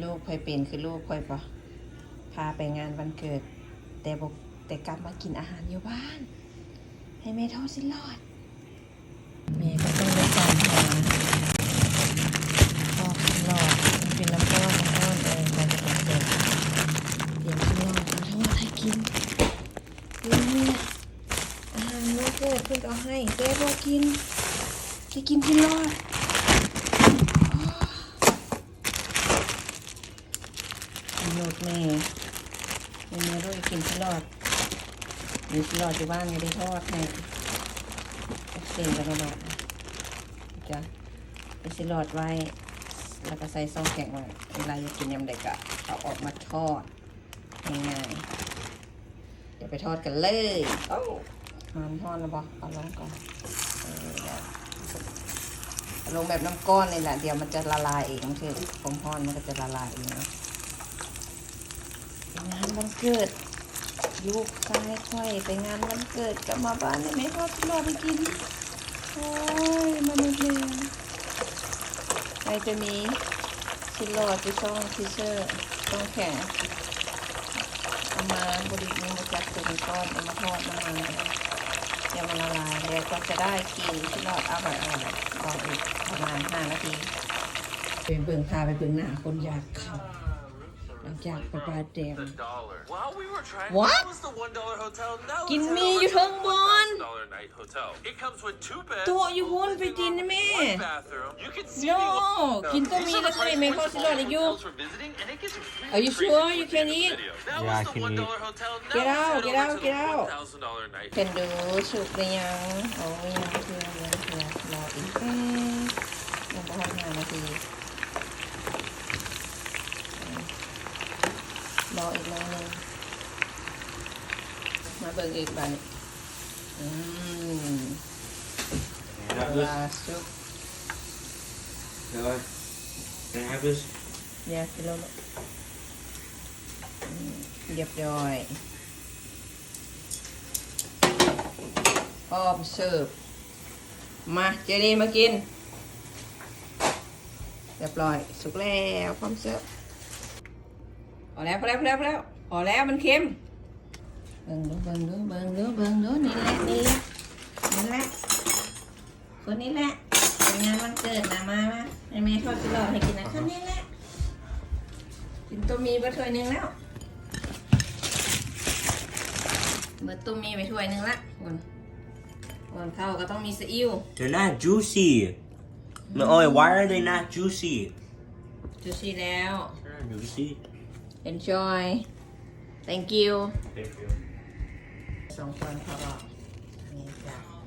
ລູກຂ້ອຍເປັນຄືລູກຂ້ອຍບໍ່? ພາໄປງານວັນເກີດ ແຕ່ບໍ່ ແຕ່ກັບມາກິນອາຫານຢູ່ບ້ານ ໃຫ້ແມ່ທອດຊິລອດ. ແມ່ກໍຕ້ອງໄດ້ການຫາ ອອກຕະຫຼອດ ມັນເປັນນ້ຳກ້ອນ ນ້ຳກ້ອນ ເອີ ກ່ອນຈະເປັນເກີດ ເປັນຕະຫຼອດ ເອົາທອດໃຫ້ກິນ. ເປັນແມ່ ອາຫານວັນເກີດເພິ່ນກໍເອົາໃຫ້ ແຕ່ບໍ່ກິນ ຊິກິນຕະຫຼອດ. ມະນຸດແມ່ ແມ່ ແມ່ລູກກິນຕະຫຼອດ ມີຕະຫຼອດຢູ່ບ້ານ ແມ່ໄດ້ທອດໃຫ້ ເຊັງກັນຕະຫຼອດ ຈະເປັນຕະຫຼອດໄວ້ ແລ້ວກໍໃສ່ຊ່ອງແຂງໄວ້ ເວລາຢາກກິນຍາມໃດກໍເອົາອອກມາທອດ ງ່າຍໆ. ດຽວໄປທອດກັນເລີຍ. ໂອ້ ນ້ຳຮ້ອນແລ້ວບໍ່? ເອົາລົງກ່ອນ. ເອີ ແລ້ວ ເອົາລົງແບບນ້ຳກ້ອນນີ້ແຫຼະ ດຽວມັນຈະລະລາຍເອງ ມັນຖືກຄວາມຮ້ອນ ມັນກໍຈະລະລາຍເອງເນາະ. ໄປງານວັນເກີດ ລູກຊາຍຂ້ອຍໄປງານວັນເກີດ ກັບມາບ້ານນີ້ແມ່ທອດຕະຫຼອດໃຫ້ກິນ. ໂອ້ຍ ມະນຸດແມ່ ໃນຈະມີຊິຫຼອດຢູ່ຊ່ອງທີເຊີ ຊ່ອງແຂນ ເອົາມາບໍ່ໄດ້ມີ ມາຈັບເປັນກ້ອນ ເອົາມາທອດນ້ຳມັນ ດຽວມັນລະລາຍ ແລ້ວກໍຈະໄດ້ກິນຊິຫຼອດອະຮ່ອຍໆ. ລໍອີກປະມານຫ້ານາທີ ໄປເບິ່ງ ພາໄປເບິ່ງໜ້າຄົນຢາກເຂົ້າ ຫຼັງຈາກໄປປາແດງ. What? ກິນໝີ່ຢູ່ເທິງບ່ອນ ໂຕະຢູ່ພຸ້ນ ໄປກິນນະແມ່. No ກິນໂຕະໝີ່ແລ້ວໂຕະໝີ່ແມ່ນເຂົາຊິລອດອີກຢູ່. Are you sure you can eat? Yeah, I can eat. Get out, get out, get out. ເຫັນດູສຸກຫຼືຍັງ? ໂອ້ຍ ຍັງເທື່ອ ຍັງເທື່ອ ລໍອີກແດ່ ຍັງບໍ່ຮອດຫ້ານາທີ. ລໍອີກໜ້ອຍໜຶ່ງ ມາເບິ່ງອີກບາດນີ້. ອືມ ລາສຸກ. Can I have this? Yeah, ກິນໂລດ. ອືມ ຮຽບຮ້ອຍ ພ້ອມເສີບ. ມາ ເຈນີ້ ມາກິນ. ຮຽບຮ້ອຍ ສຸກແລ້ວ ພ້ອມເສີບ. ພໍແລ້ວ ພໍແລ້ວ ພໍແລ້ວ ພໍແລ້ວ ມັນເຄັມ. ເບິ່ງດູ ເບິ່ງດູ ເບິ່ງດູ ເບິ່ງດູ. ນີ້ແຫຼະ ນີ້ແຫຼະ ນັ້ນແຫຼະ ຄົນນີ້ແຫຼະ ໄປງານວັນເກີດນະ. ມາ ມາ ໃຫ້ແມ່ທອດຊິຫຼອດໃຫ້ກິນນະ. ຄົນນີ້ແຫຼະ ກິນໂຕະໝີ່ເບິດຖ້ວຍໜຶ່ງແລ້ວ. ເບິດໂຕະໝີ່ໄປຖ້ວຍໜຶ່ງລະ. ຄົນ ຄົນ ເຂົ້າກໍຕ້ອງມີຊີອິ້ວ. They're not juicy. ແມ່ why are they not juicy? Juicy ແລ້ວ. They're not juicy. Enjoy. Thank you. Thank you. ສອງຄົນເຂົາກໍ ນີ້ຈ້ະ.